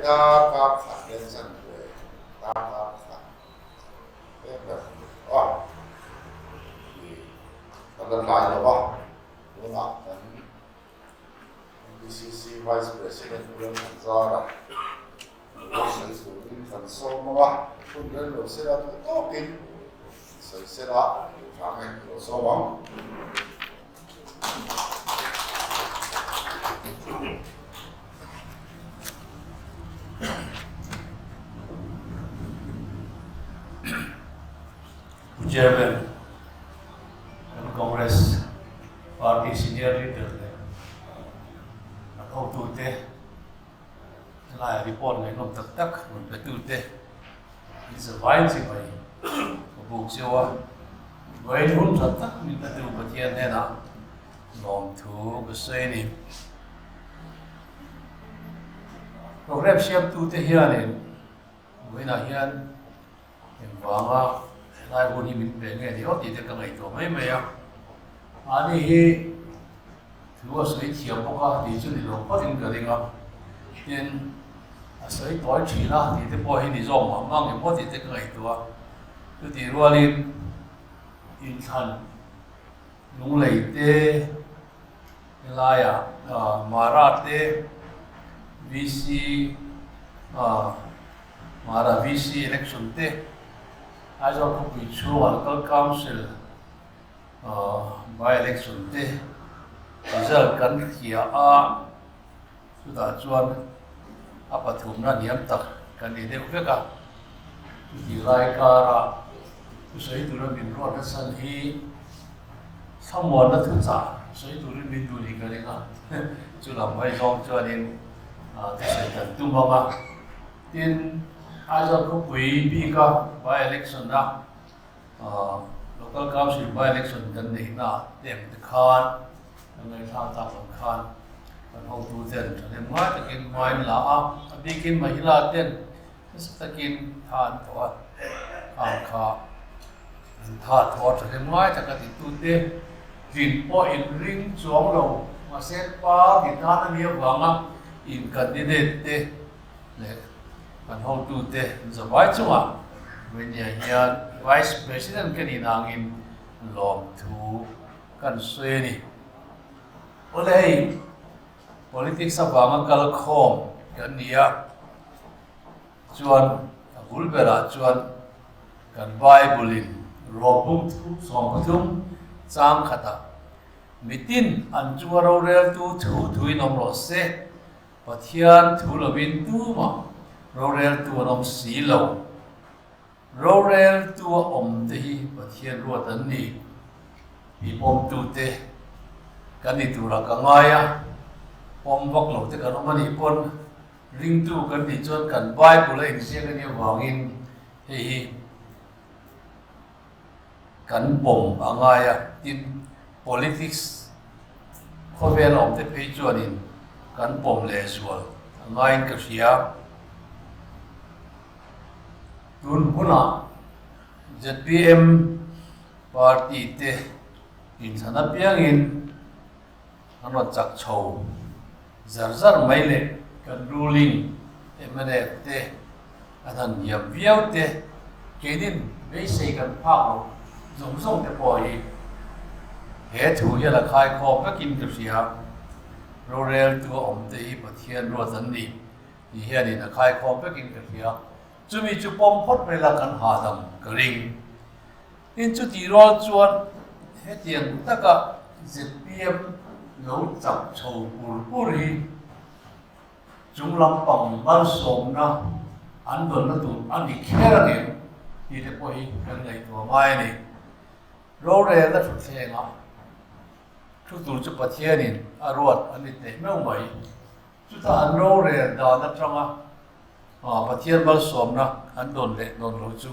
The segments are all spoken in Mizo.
Darkar khat leh zanve darkar khat tlem ber kan ni tawh a, ih kan la tlai lo a, tunah kan MPCC Vice President Pu Lalthanzara lo sawi turin kan sawm ang a, hun rem lo sela duh tawkin sawi sela tha nge lo sawm ang. Pu Chairman, kan Congress Party Senior Leader leh kan hotute helaia report ngaihnawm tak tak rawn petute in zavai chi mai ka buk zeuh a. Vawiin hun tha tak min pe tu Pathian hnenah lawmthu ka sawi a ni. Programme siamtute hianin vawiinah hian engvanga helai hun hi min pe nge ni aw tih te ka ngaihtuah mai mai a. Mahni hi thu a sawi thiam bawk a tih chu ni lo phawtin ka ring a. Tin, a sawi tawi thin a tih te pawh hi ni zawk mah mah nge maw tih te ka ngaihtuah a. Chutih rualin inthlan lunglei te, helaiah Mara te, VC Mara VC election te, Aizawl khawpui chhungah Local Council by election te result kan hria a, chutah chuan a pathumna hniam tak kan ni deuh vek a. Chutih lai kara thusawi tura min ruat nasa hi thlamuanna thuchah sawi turin min duh ni ka ring a, chu lam mai zawng chuanin thusawi kan tum ang a. Tin, Aizawl khawpui bika by election a Local Council by election kan neihna tem te khan kan ngaihthlak tak ang khan kan hotu ten thahnem ngai takin hmain la a, a bikin Mahila ten nasa takin tha an thawh a, khang kha an tha thawh a thahnem ngai taka titute tlin pawh in ring chuang lo mahse party tan a nih avanga in candidate te leh kan hotute zavai chungah Virginia hian Vice President ka nih nangin lawmthu kan sawi a ni. Awle hei politics avanga kal khawm kan ni a, chuan a bul berah chuan kan Bible in Rawpum thu 13 chang khatah mitin an chunga roreltu thu thuin awm rawh se, Pathian thu lovin tumah roreltu an awm si lo. Roreltu a awm te hi Pathian ruat an ni. Mi pawmtute kan ni turah ka ngai a, pawm vak lo te kan awm a nih pawn ringtu kan nih chuan kan Bible a inziak a nih avangin hei hi kan pawm a ngai a, tin politics khawvel a awm te phei chuanin kan pawm leh zual a ngaiin ka hria. Tun hunah zpm party te inthlan apiangin an rawn chak chho zar zar mai leh kan ruling mnf te an han hniam viau te keinin beisei kan phak loh zawng zawng te pawh hi he thu hian a khaikhawm vekin ka hria. Roreltu a awm te hi Pathian ruat an ni tih hianin a khaikhawm vekin ka hria. Chumi chu pawm phawt mai la kan hahdam ka ring. Tin, chutih rual chuan hetiang taka zpm lo chak chho pur pur hi chung lampang malsawmna an dawnna tur a ni kher ang em tih te pawh hi kan ngaihtuah ngai a ni. Rorelna thutthlengah thu tur chu Pathianin a ruat a ni teh meuh mai. Chutah an rorel dan atanga Pathian malsawmna an dawn leh dawn lo chu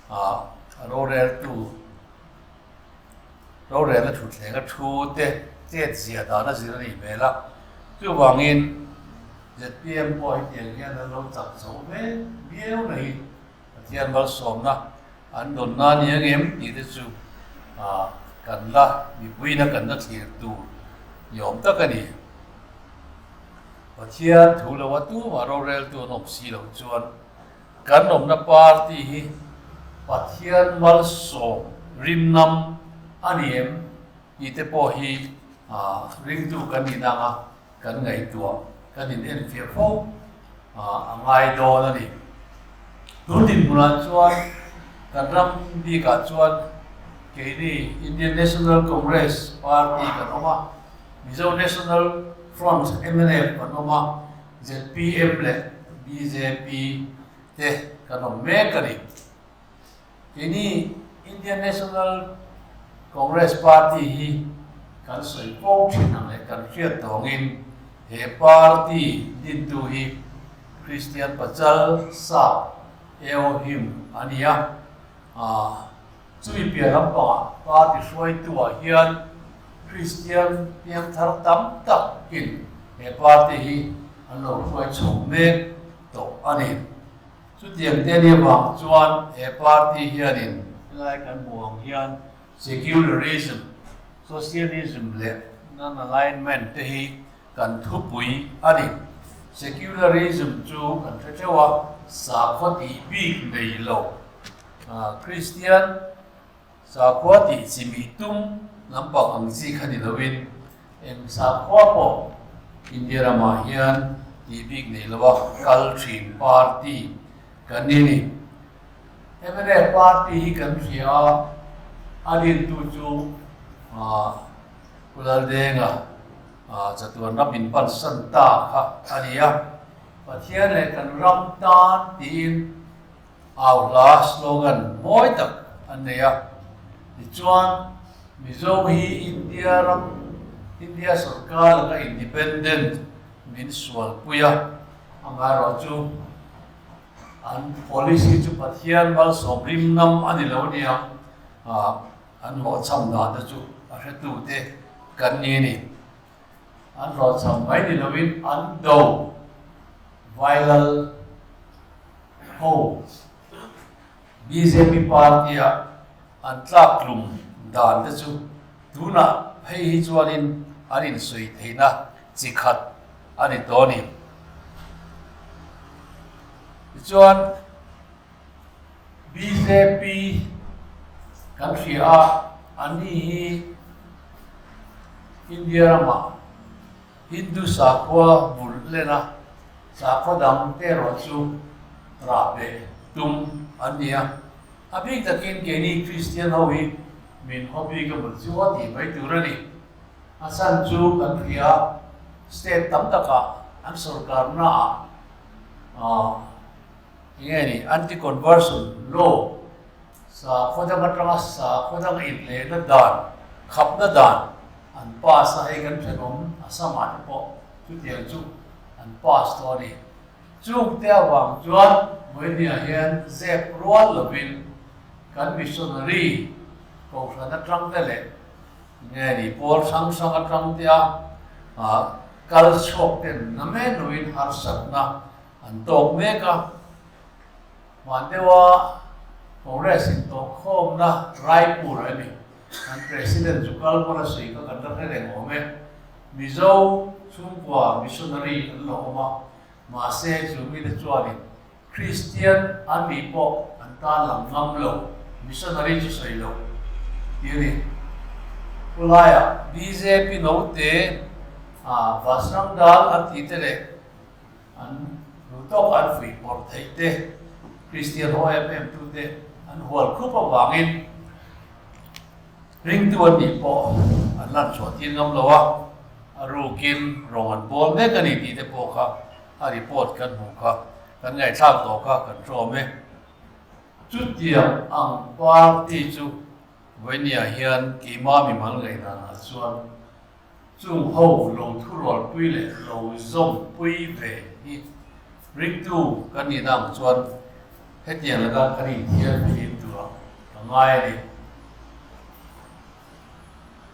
a roreltu rorelna thutthleng a thu te chet zia dan a zir a nih hmel a. Chuvangin zpm pawh hetiang hian an lo chak chho ve viau na hi Pathian malsawmna an dawn na ni ang em tih te chu kan la mipuiin a kan la thlir tur ni awm tak a ni. Pathian thu lo a tumah roreltu an awm si loh chuan kan awmna party hi Pathian malsawm rimnam a ni em tih te pawh hi ringtu kan nih nanga kan ngaihtuah kan in enfiah fo a ngai dawn a ni. Tun dinhmunah chuan kan ram bikah chuan keini Indian National Congress party kan awm a, Mizo National Front, mnf, kan awm a, zpm leh bjp te kan awm mek a ni. Keini Indian National Congress Party hi kan sawi fo thin ang leh kan hriat tawngin he party dintu hi Christian Pachal Sap Eohim a ni a. Chumi piah lampangah party hruaituah hian Christian piangthar tam takin he party hi an lo hruai chho mek tawh a ni. Chutiang te nia vang chuan he party hianin helai kan hmuh ang hian secularism, socialism leh non-alignment te hi kan thupui a ni. Secularism chu kan hre theuh a, sakhaw tih bik nei lo, Kristian sakhua tih chimih tum lampang ang chi kha ni loin eng sakhua pawh India ramah hian tih bik nei lova kal thin party kan ni a ni. Mnf party hi kan hria a, a rintu chu Pu Laldenga chatuan ram in pansan ta kha a ni a, Pathian leh kan ram tan tiin Au hla slogan mawi tak an nei a, tichuan Mizo hi India ram, India sorkar laka independent min sualpui a, amaherawh chu an policy chu Pathian malsawm rim ngam a ni lo nia, an hlawhchham dan te chu a hretute kan ni a ni. An hlawhchham mai ni loin an do viral. Ho bjp party a an tlaktlum dan te chu tunah phei hi chuanin an insawi theihna chi khat a ni tawh a ni. Tichuan bjp kan hria a, anni hi India ramah Hindu sakhua bul lena sakhaw dang te erawh chu rah beh tum an ni a. A bik takin keini Kristian ho hi min haw bik a bul chu a tih mai tur a ni. A chhan chu kan hria state tam takah an sorkarnaah eng nge ni anti-conversion law Sakhaw dang atanga sakhaw dang inlehna dan, khapna dan an pass a, hei kan thenawm Assam-ah te pawh chutiang chu an pass tawh a ni. Chungte avang chuan Vawinia hian zep rual lovin kan missionary kohhran atang te leh nge ni pawl hrang hrang atang te a kal chhuak ten namen loin harsatna an tawk mek a. Hman deuha Congress in tawhkhawmna Raipur a ni. Kan President chu kal pawn a sawi kha kan la hre reng awm e. Mizo chhungkua missionary an lo awm a, mahse chu mite chuanin Kristian an nih pawh an tan lang ngam lo, missionary chu sawi lo tih a ni. Khulaiah bjp note a Bajrang Dal an tih te leh An duh tawk an fuih pawrh theih te, Kristian haw em em tu te an hual khup avangin ringtu an nih pawh an lan chhuah tir ngam lo a, a rukin rawng an bawl mek a ni tih te pawh kha a report kan hmuh kha kan ngaihthlak tawh kha kan hrawm e. Chutiang ang party chu Vawinia hian keimah mimal ngaihdanah chuan Chung ho lo thurualpui leh lo zawmpui ve hi ringtu kan nihna ang chuan hetiang laka kan inthiar fim turah ka ngai a ni.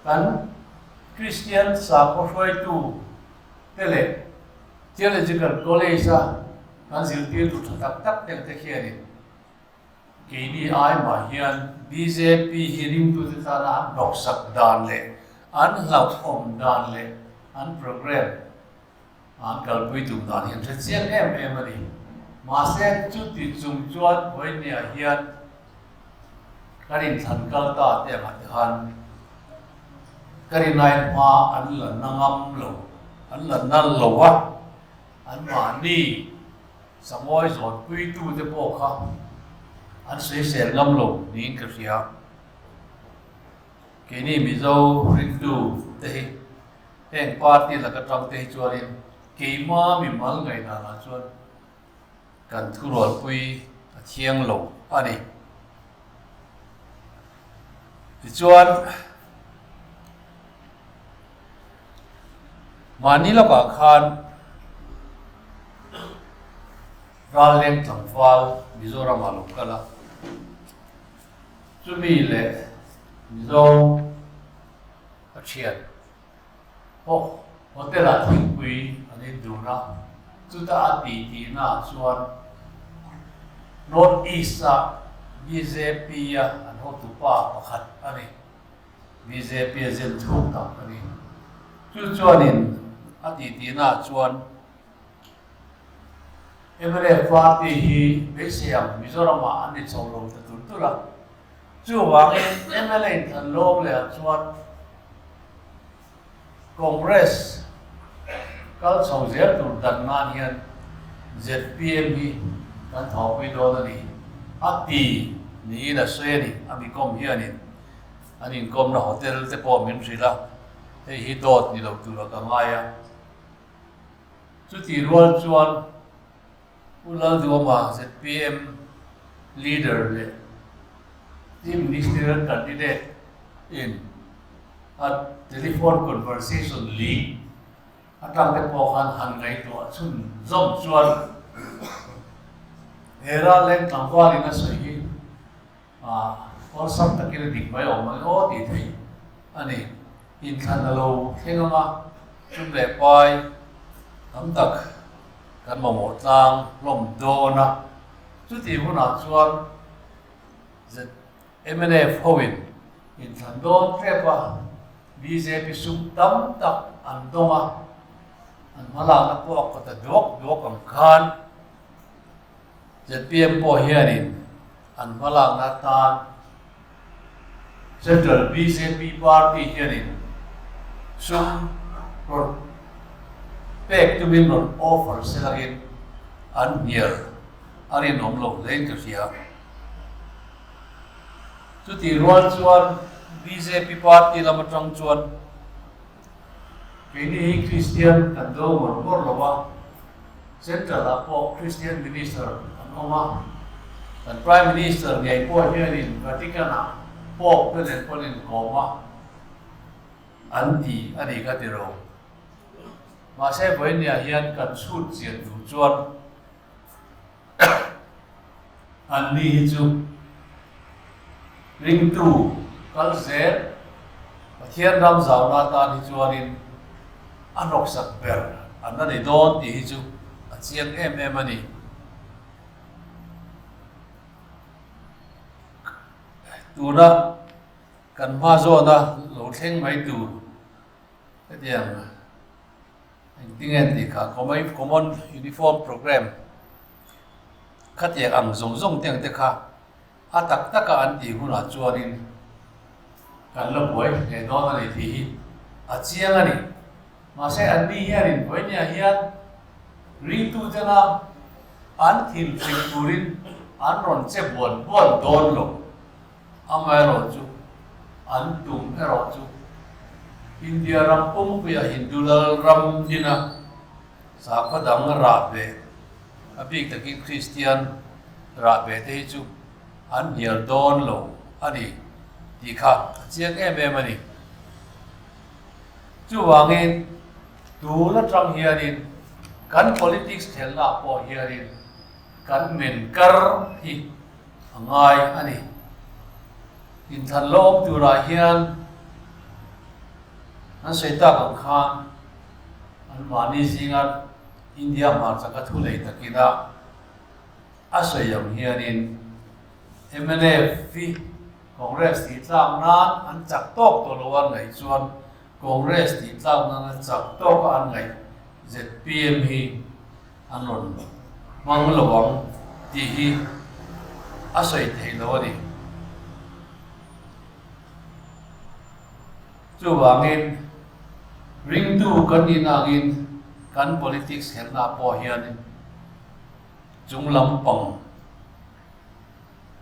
Kan Kristian sakhaw hruaitu te leh Theological College-a kan zirtirtu tha tak tak te te khianin Keini ai mah hian bjp hi ringtute tana an hnawksak dan leh an hlauhawm dan leh an programme An kalpui tum dan hi an hre chiang em em a ni. Mahse, chuti chung chuan Vawinia hian kan inthlan kal ta te angah te khan ka rinai hma an la na ngam lo, an la na lo a, anmahni sangawi zawnpuitu te pawh kha an sawisel ngam lo niin ka hria. Keini Mizo ringtu te hi Heng party laka tang te hi chuanin keima mimal ngaihdanah chuan kan thurualpui a thiang lo a ni. Tichuan, mahni lakah khan Ralleng tlangval Mizoramah lo kal a, chumi leh Mizo a thian. Aw, hotel ah thingpui an in dun a, chuta a ti tihna ah chuan North East ah bjp a an hotu pa pakhat a ni. Bjp a zin thuk tak a ni. Chu chuanin a ti tihna ah chuan mnf party hi beisei ang Mizoram ah an ni chho lo ta tulh tulh a. Chuvangin mla inthlan lawm leh ah chuan Congress kal chho zel tur dan nan hian zpm hi kan thawhpui dawn a ni a ti niin a sawi a ni. A mi kawm hianin an inkawmna hotel te pawh min hrilh a, hei hi dawt ni lo tura ka ngai a. Chutih rual chuan Pu Lalduama zpm Leader leh Chief Ministerial Candidate in a telephone conversation leak atang te pawh khan han ngaihtuah chhun zawm chuan he ralleng tlangval in a sawi hi awlsam takin a dik mai awm ang aw tih theih a ni. Inthlan a lo thleng ang a, chum leh pai tam tak kan mamawh tlang hlawm dawn a. Chutih hunah chuan ZMNF hoin inthlan dawn tep a, bjp sum tam tak an dawng a, an hmalakna pawh a kawt a duak duak ang khan Zpm pawh hianin an hmalakna atan Central bjp party hianin sum rawn pek tumin rawn offer selangin an hnial a rinawm lo hlein ka hria. Chutih rual chuan bjp party lam atang chuan Keini hi Kristian kan do ngawr ngawr lo a, Central ah pawh Kristian Minister an awm a, kan Prime Minister ngei pawh hianin Vatican ah Pope te nen pawn inkawm a an ti a ni ka ti ro. Mahse vawinia hian kan chhut chian duh chuan Anni hi chu ringtu kal zel Pathian ram zauna atan hi chuanin a hnawksak ber an la ni dawn tih hi chu a chiang em em a ni. Tuna kan hma zawna lo thleng mai tur hetiang Engtinge an tih kha Common Uniform Programme khatiang ang zawng zawng te ang te kha a tak taka an tih hunah chuanin kan la buai hle dawn a ni tih hi a chiang a ni. Mahse anni hianin vawinia hian ringtu tena an thil hrilh turin an rawn che buan buan dawn lo. Amaherawh chu, an tum erawh chu India ram pumpuia Hindu lal ram dina sakhaw dang rah ve, a bik takin Kristian rah ve te hi chu an hnial dawn lo a ni tih kha a chiang em em a ni. Chuvangin tun atang hianin kan politics thelnaah pawh hianin kan men kar hi a ngai a ni. Inthlan lawm turah hian an sawi tak ang khan anmahni zinga India hmarchaka thu nei takina a sawi ang hianin mnf hi Congress tih tlak nan an chak tawk tawh lo a ngaih chuan Congress tih tlak nana chak tawka an ngaih. Zpm hi an rawn hmang lo ang tih hi a sawi theih lo a ni. Chuvangin ringtu kan nihna angin kan politics helna pawh hianin chung lampang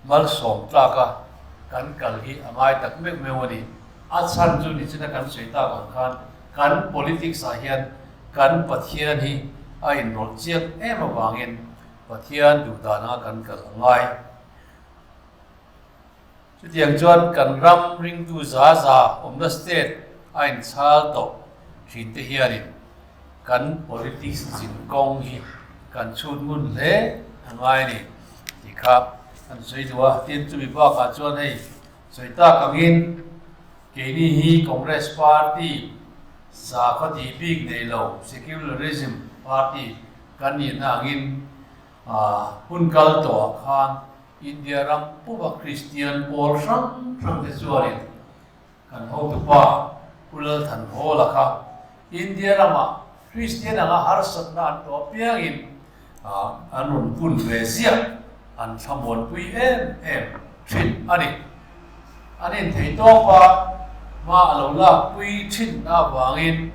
malsawm tlaka kan kal hi a ngai tak meuh meuh a ni. A chhan chu nichina kan sawi tak ang khan kan politics ah hian kan Pathian hi a inrawlh chiang em avangin Pathian duh dan anga kan kal a ngai. Chutiang chuan kan ram ringtu za za awmna state a inchhal tawh thin te hianin kan politics zin kawng hi kan chhut ngun hle a ngai a ni tih kha an sawi duh a. Tin, chumi bakah chuan hei sawi tak angin keini hi Congress party sakhaw tih bik nei lo secularism party kan nihna angin hun kal tawhah khan India ram puma Kristian pawl hrang hrang te chuanin Kan hotupa Pu Lalthanhawla kha India ramah Kristian anga harsatna an tawh apiangin an rawn pun ve ziah, an thlamuanpui em em thin a ni. An inthei tawp a, hma a lo lakpui thin avangin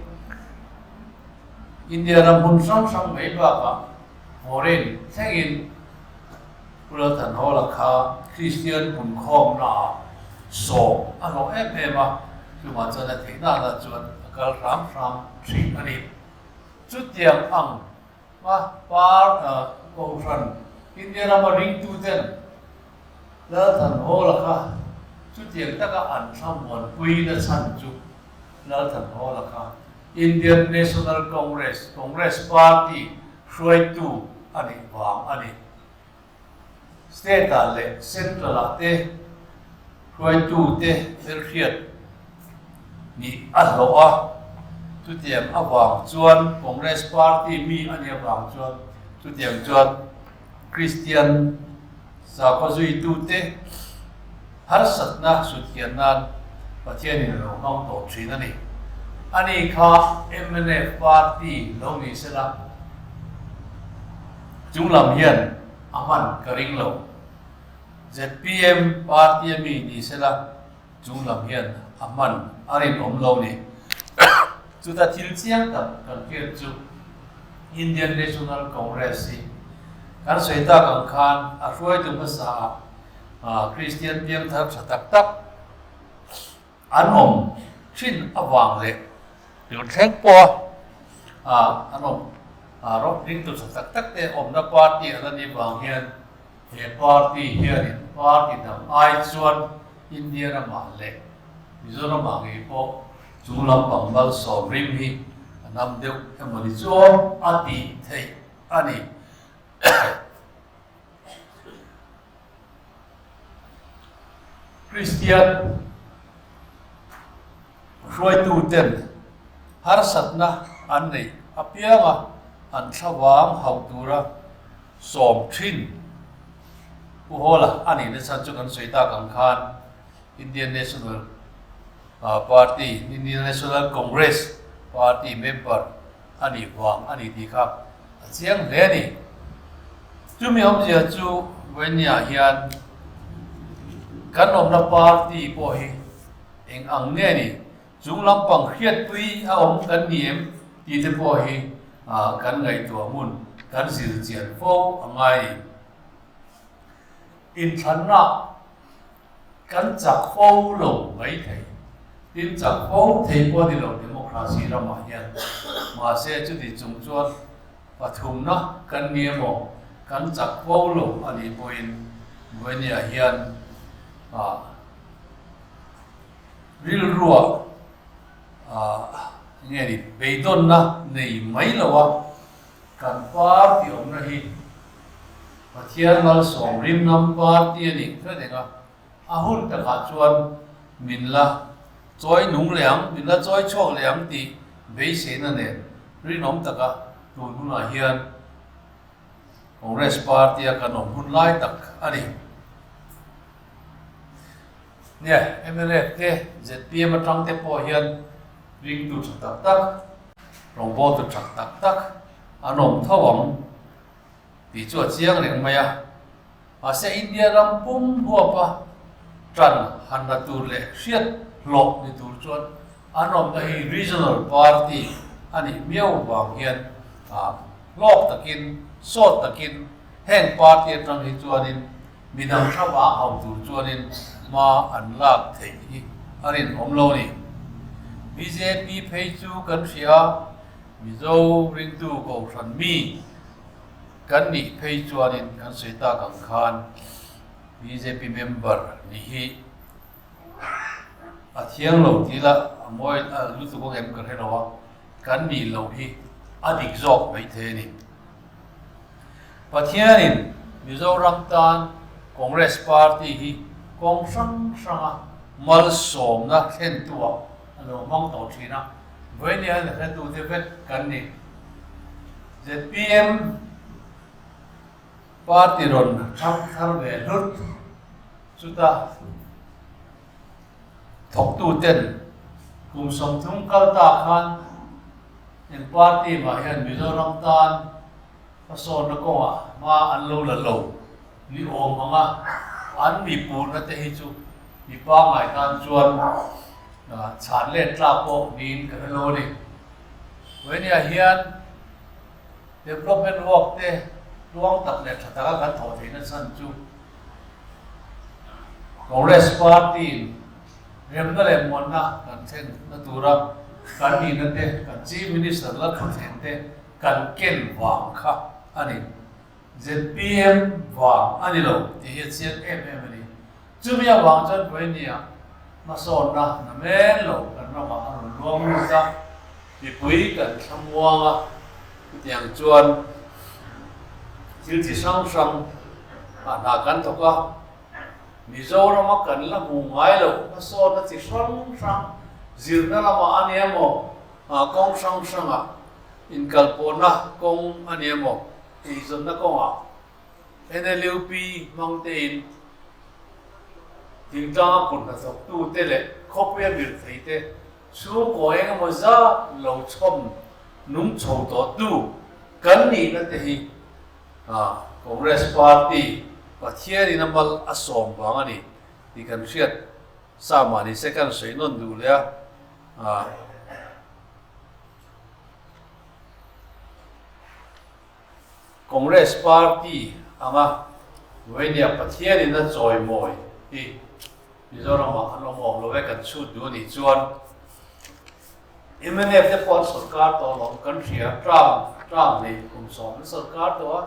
India ram hmun hrang hrang mai bakah foreign thlengin Pu Lalthanhawla kha Kristian punkhawmnaah sawm a hlawh em em a, chungah chuan a theih nana chuan a kal hram hram thin a ni. Chutiang ang a par Kohhran India rama ringtuten Lalthanhawla kha chutiang taka an thlamuanpui na chhan chu Lalthanhawla kha Indian National Congress, Congress Party, hruaitu a nih vang a ni. State-ah leh Central-ah te hruaitute hmelhriat nih a hlawh a, chutiang avang chuan Congress Party mi a nih avang chuan chutiang chuan Kristian sakhaw zuitute harsatna sutkian nan Pathianin a lo hmang tawh thin a ni. Ani kha mnf Party lo ni sela chung lam hian a hman ka ring lo. Zpm Party a mi ni sela chung lam hian a hman a rinawm lo ni. Chuta thil chiang tak kan hriat chu Indian National Congress hi kan sawi tak ang khan a hruaitu hmasa ah Kristian piangthar tha tak tak an awm thin avang leh tun thleng pawha an awm rawng ringtu tha tak tak te awmna party a la nih vang hian he party hianin party dang ai chuan India ramah leh Mizoramah ngei pawh chung lampang malsawm rim hi a nam deuh emawni chuan a tih theih a ni. Kristian hruaituten harsatna an neih apianga an thlavang hauh tura sawm thin Pu Hawla a nihna chhan chu kan sawi tak ang khan Indian National Party, Indian National Congress Party member a nih vang a ni tih kha a chiang hle a ni. Chumi awmzia chu Vawinia hian kan awmna party pawh hi eng ang nge ni, chung lampang hriatpui a awm kan ni em tih te pawh hi kan ngaihtuah hmun kan zir chian fo a ngai a ni. Inthlanna Kan chak fo lo mai thei. Tin, chak fo thei pawh a ni lo democracy ramah hian. Mahse, chuti chung chuan pathumna kan ni emaw, kan chak fo lo a nih pawhin Buenia hian rilrua enge ni beidawnna nei mai lo a, kan party awmna hi Pathian malsawm rimnam party a nih hret eng a, a hun takah chuan min la chawi nung leh ang, min la chawi chhuak leh ang tih beiseina nen rinawm taka tun hunah hian Congress party a kan awm hun lai tak a ni. Nia, mnf te, zpm atang te pawh hian ringtu tha tak tak. Rawngbawltu tha tak tak an awm tho ang tih chu a chiang reng mai a. Mahse India ram pum huapa tan han la tur leh hriat hlawh ni tur chuan an awmna hi regional party a nih miau vang hian hlawk takin, sawt takin heng party atang hi chuanin midang thlavang hau tur chuanin hma an lak theih hi a rinawm lo a ni. Bjp phei chu kan hria, Mizo ringtu kohhran mi kan nih phei chuanin kan sawi tak ang khan bjp member nih hi a thiang lo tih la a mawi lutuk ang em ka hre lo a, kan nih loh hi a dik zawk maithei a ni. Pathianin Mizoram tan Congress Party hi kawng hrang hranga malsawmna thlentuah a lo hmang tawh thin a, vawinia la hretute vek kan ni. Zpm Party rawn thang thar ve hlut chuta thawktuten kum 30 kal ta khan eng party mah hian Mizoram tan hmasawnna kawngah hma an lo la lo ni awm ang a, an mi purna te hi chu mi pangngai tan chuan chhan let tlak pawh niin ka hre lo a ni. Vawinia hian development work te tluang tak leh tha taka kan thawh theihna chhan chu Congress party-in remna leh muanna kan thlenna tura kan nihna te, kan Chief Minister la thuthleng te kan ken vang kha a ni. Zpm vang a ni lo tih hi a chiang em em a ni. Chumi avang chuan Vawinia hmasawnna na men lo kan ramah a rawn luang lut a, mipui kan thlamuang a, chutiang chuan thil chi hrang hrang ah hna kan thawk a, Mizorama kan la hmu ngai lo hmasawnna chi hrang hrang zirna lamah a ni emaw, kawng hrang hrangah inkalpawhna kawng a ni emaw, eizawnna kawngah NLUP hmang tein thingtlanga kut hnathawktute leh khawpuia mirtheite chhungkaw eng emaw zat lo chhawm nung chho tawhtu kan nihna te hi Congress Party Pathianin a mal a sawm vang a ni tih kan hriat sa mah ni se kan sawi nawn duh leh a. Congress Party anga Vawinia Pathianin a chawimawi hi Mizoramah an awm awm lo e kan chhut duh a nih chuan mnf te pawh an sawrkar tawh lo kan hria term term nei kum 10 an sawrkar tawh a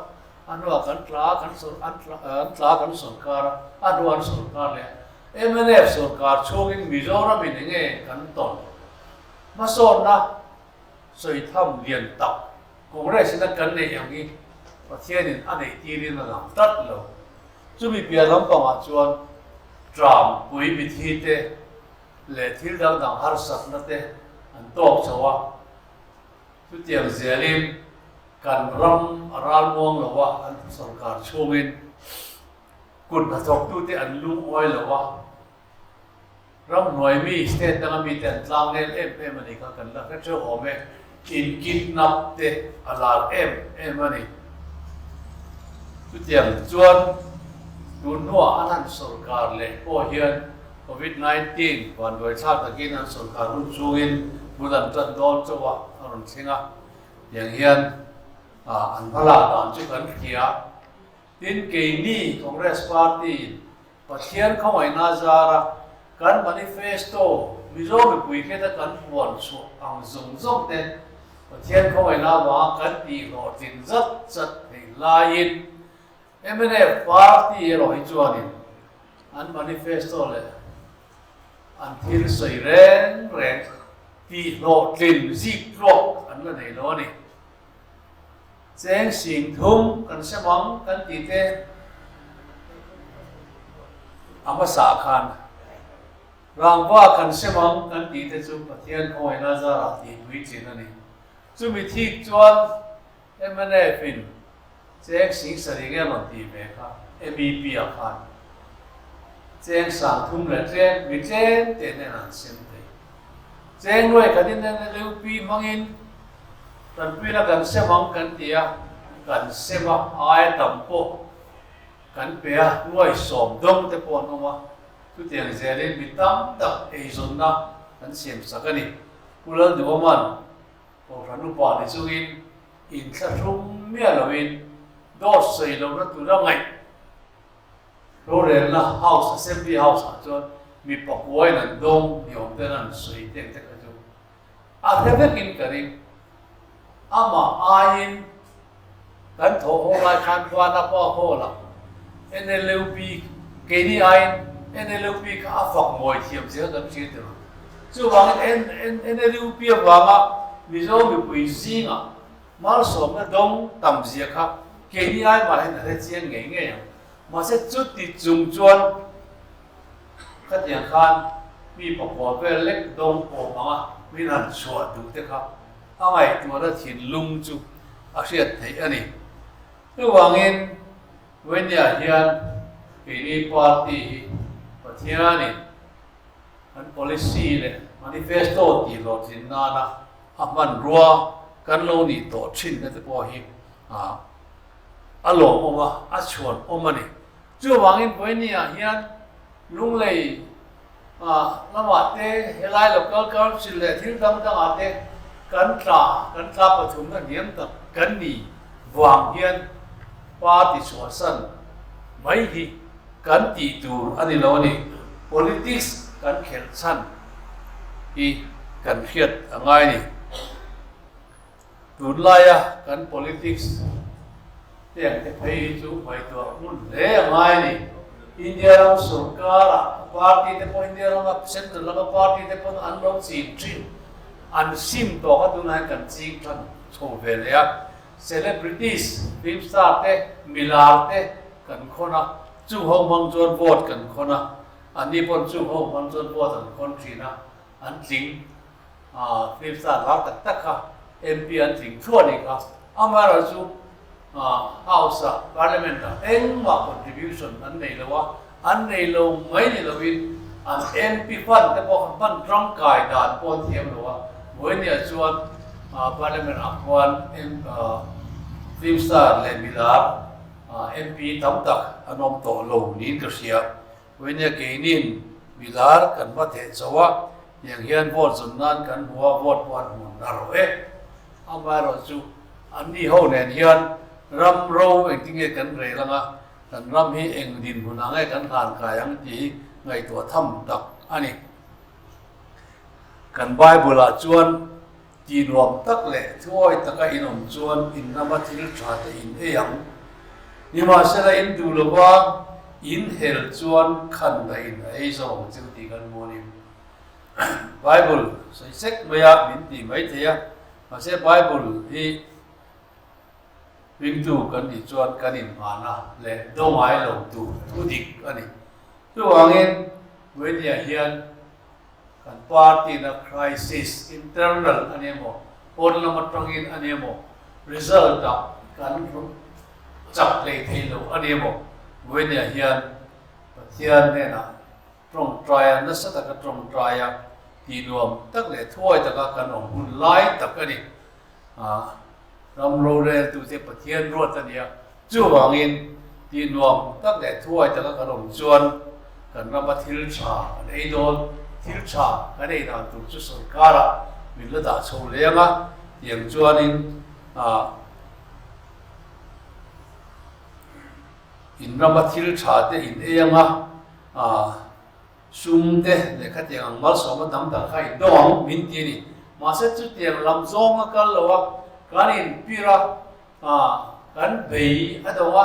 a hnuah kan tla kan an an tla kan sawrkar a a hnuah an sawrkar leh a mnf sawrkar chhungin Mizoramin enge kan tawn hmasawnna sawi tham lian tak Congress in a kan neih ang hi Pathianin a neih tirin a lang tlat lo. Chumi piah lampangah chuan tram pui mithi te leh thil dang dang harsatna te an tawk chho a. Chutiang zelin kan ram a ralmuang lo a, an sawrkar chhungin kut hnathawktute an lungawi lo a. Ramhnuai mi, state danga mite an tlang nel em em a ni kha kan la hre theuh awm e. In kidnap te a lar em em a ni. Chutiang chuan tun hnuah an han sawrkar leh pawh hian Covid 19 vanduai thlak takin an sawrkar hun chungin bul an tan dawn chauh a, a rawn thleng a. Tiang hian an hmalak dan chu kan hria. Tin, keini Congress Party-in Pathian khawngaihna zara kan manifesto Mizo mipui hriata kan puan chhuah ang zawng zawng te Pathian khawngaihna avanga kan tihhlawhtlin zat zat theih laiin mnf party erawh hi chuanin an manifesto leh an thil sawi reng reng tihhlawhtlin zik tluak an la nei lo a ni. Cheng 30,000 kan sem ang kan tih te a hmasa khan rangva kan sem ang kan tih te chu Pathian khawngaihna zarah tih puitlin a ni. Chumi thik chuan mnf in cheng 7,000 nge rawn tih ve kha MEP ah khan cheng 30,000 leh tlem mi tlem te hnenah an sem thei. Cheng nuai khatin NLUP hmangin. Tanpuina kan sem ang kan ti a, kan sem a, aia tam pawh kan pe a, nuai sawm dawng te pawh an awm a, chutiang zelin mi tam tak eizawnna kan siam sak a ni. Pu Lalduhawma'n Kohhran upa ni chungin inthlahrung miah loin dawt sawi lohna tura ngaih rorelna House, Assembly House ah chuan mi pakuain an dawng ni awm ten an sawi teng te kha chu a hre vekin ka ring. Amah aiin kan thawh haw lai khan Vanapa Hall ah NLUP keini aiin NLUP kha a fak mawi thiam zel kan hria tirh. Chuvangin NLUP avanga Mizo mipui zingah malsawmna dawng tam zia kha keini ai mahin a hre chiang ngei ngei ang. Mahse chuti chung chuan khatiang khan mi pakua vel lek dawng awm anga min han chhuah duh te kha a ngaihtuahna thinlung chu a hriat theih a ni. Chuvangin Venia hian keini party hi Pathianin kan policy leh manifesto tih hlawhtlin nana a hmanrua kan lo nih tawh thinna te pawh hi a lawmawm a, a chhuanawm a ni. Chuvangin Venia hian Lunglei lamah te, helai local council leh thil dang dangah te kan tla, kan tla pathumna hniam tak kan ni vang hian party chhuahsan mai hi kan tih tur a ni lo a ni. Politics kan khelh chhan hi kan hriat a ngai a ni. Tunlaia kan politics te ang te phei hi chu ngaihtuah hmun hle a ngai a ni. India ram sorkara party te pawh India rama central lama party te pawn an lo ching thin. An sim tawh kha tunah hian kan ching tan chho ve leh a. Celebrities, film star te, milar te kan khawn a, chung ho hmang chuan vote kan khawn a, anni pawn chung ho hmang chuan vote an khawn thin a, an tling. Film star lar tak tak kha MP an tling thluah a nih kha. Amaherawhchu chu House ah, Parliament ah engmah contribution an nei lo a, an nei lo mai ni loin an MP fund te pawh kha hman tangkai dan pawh an thiam lo a. Vawinia chuan Parliament ah khuan film star leh milar MP tam tak an awm tawh lo niin ka hria. Vawinia keinin milar kan va theh chauh a, tiang hian vote zawn nan kan hmu a, vote pawh an hmu na rawh e. Amaherawhchu anni ho nen hian ram ro engtinge kan rel anga, kan ram hi eng dinhmun ang nge kan hlan kai ang tih hi ngaihtuah tham tak a ni. Kan Bible ah chuan ti nuam tak leh thuawi taka in awm chuan in rama thil tha te in ei ang. Nimahsela in duh lova in hel chuan khan dah in a ei zo ang cheu tih kan hmu a ni. Bible sawi sek mai a min ti mai thei a, mahse Bible hi ringtu kan nih chuan kan inhmahna leh do ngai lo tur thu dik a ni. Chuvangin Venia hian kan party na crisis internal a ni emaw, pawn lam atangin a ni emaw, result ah kan chak hlei thei lo a ni emaw, Venia hian Pathian hnenah tawngtai a, nasa taka tawngtai a, tih nuam tak leh thuai taka kan awm hun lai tak a ni. Ram roreltute Pathian ruat a ni a, chuvangin tih nuam tak leh thuai taka kan awm chuan kan rama thil tha kan ei dawn, thil tha kan ei dan tur chu sorkarah min la dah chho leng a, tiang chuanin in rama thil tha te in ei anga Sum te leh khatiang ang malsawmna tam tak kha in dawng ang min ti a ni. Mahse chutiang lam zawng a kal lo a, kan inpir a, kan bei a dawng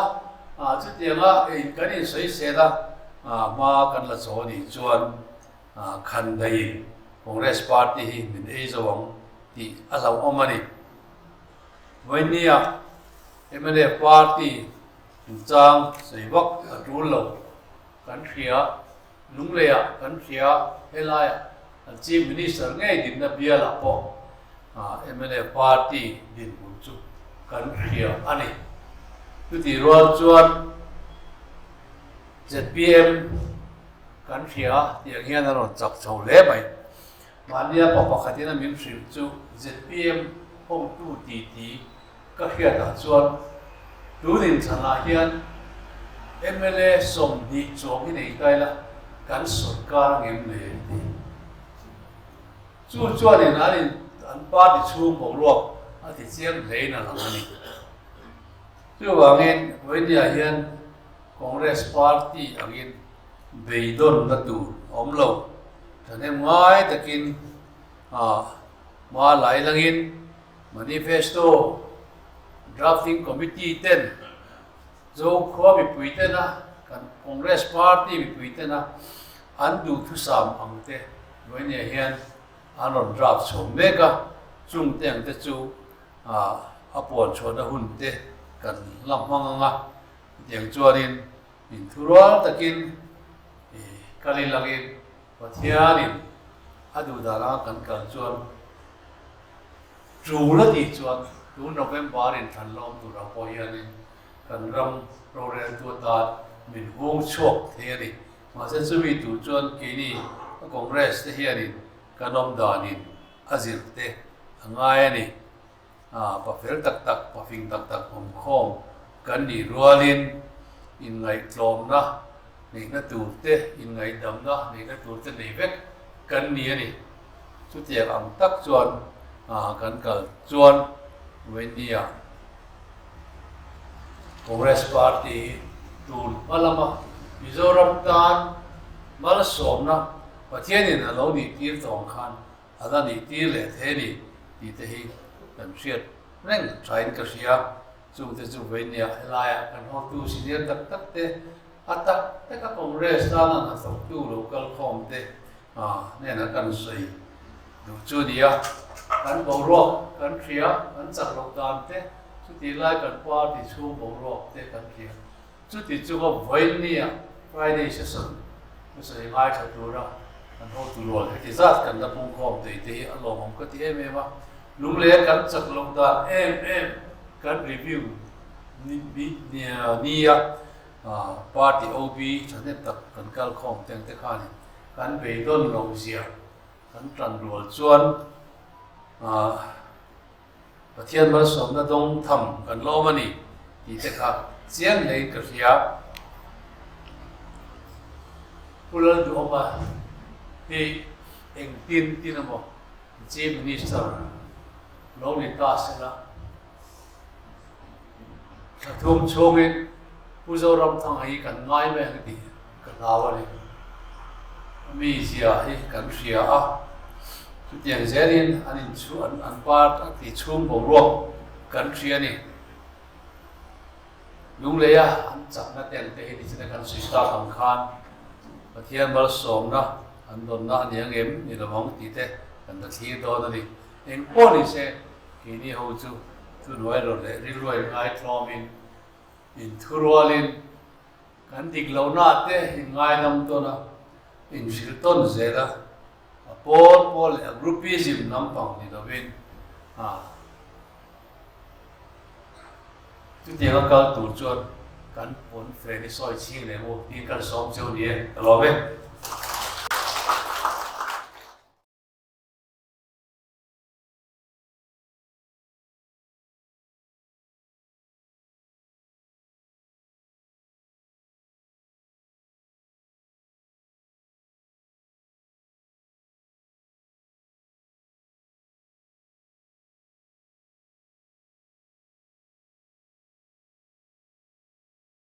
a, chutianga kan insawisel a, hma kan la chaw a nih chuan khan daiin Congress party hi min ei zo ang tih a hlauhawm a ni. Vawinia mla party inchang sawi vak a tul lo. Kan hria, Lungleiah kan hria, helaiah an Chief Minister ngei dinna bialah pawh mla party dinhmun chu kan hria a ni. Chutih rual chuan zpm kan hria tih ang hian a rawn chak chho hle mai. Mahnia pa pakhatin a min hrilh chu zpm. Hawngtu titi ka hriatah chuan tun inchhanah hian mla 20 chuang hi nei ta ila kan sawrkar angem le ti. Chu chuanin an in an party chhung boruak a ti chiang hlein a lang a ni. Chuvangin Vawinia hian Congress party angin beidawnna tur a awm lo. Thahnem ngai takin hma lai langin Manifesto Drafting Committee ten Zokhua mipui tena kan Congress party mipui tena an duhthusam ang te Vawinia hian an rawn draft chhuak mek a, chung te ang te chu a puan chhuahna hun te kan la hmang ang a, chutiang chuanin inthurual takin kal ilangin Pathianin a duh dan anga kan kal chuan tul a tih chuan tun November inthlan lawm turah pawh hianin kan ram roreltu atan min hung chhuak thei a ni. Mahse chumi tur chuan keini a Congress te hianin kan awm danin a zir te a ngai a ni. Pa fel tak tak, pa fing tak tak awmkhawm kan nih rualin inngaihtlawmna neihna tur te, inngaihdamna neihna tur te nei vek kan ni a ni. Chutiang ang tak chuan kan kal chuan Wendy-a Congress Party hi tun hma lama Mizoram tan malsawmna Pathianin a lo nih tir tawng khan A la nih tir leh thei a ni tih te hi kan hriat reng thain ka hria. Chungte chu vawinia helaiah kan hotu senior tak tak te, a tak taka Congress tana hnathawktu lo kal khawm te hnenah kan sawi duh chu a ni a. Kan boruak kan hria, kan chak loh dan te, chutih lai kan party chhung boruak te kan hria. Chuti chunga vawinia Friday session thusawi ngaithla tura kan hotu rual heti zat kan la pungkhawm thei te hi a lawmawm ka ti em em a. Lungleh kan chak loh dan em em kan review nia party OB thahnem tak kan kal khawm teng te khanin kan beidawn loh zia kan tan rual chuan Pathian malsawmna dawng tham kan la awm a ni tih te kha chiang hlein ka hria. Pu Lalduhawma hi engtin tin emaw Chief Minister lo ni ta sela, thla thum chhungin Pu Zoramthanga hi kan ngai mai ang tih ka hlau a ni. A mizia hi kan hria a, chutiang zelin an inchhu an an part a ti chhung boruak kan hria a ni. Lungleia an chakna te ang te hi nichina kan sawi tak ang khan Pathian malsawmna an dawnna a ni ang em ni lo ang tih te kan la thlir dawn a ni. Eng pawh ni se keini ho chu thuhnuai rawn leh rilruai ngaitlawmin inthurualin Kan dik lohna te in ngaidam tawn a, in hrilh tawn zel a, a pawl pawl leh a groupism lampang ni lovin a chutiang a kal tur chuan kan pawn fen i sawi chhing leh maw tiin kan sawm cheu ni e, ka lawm e.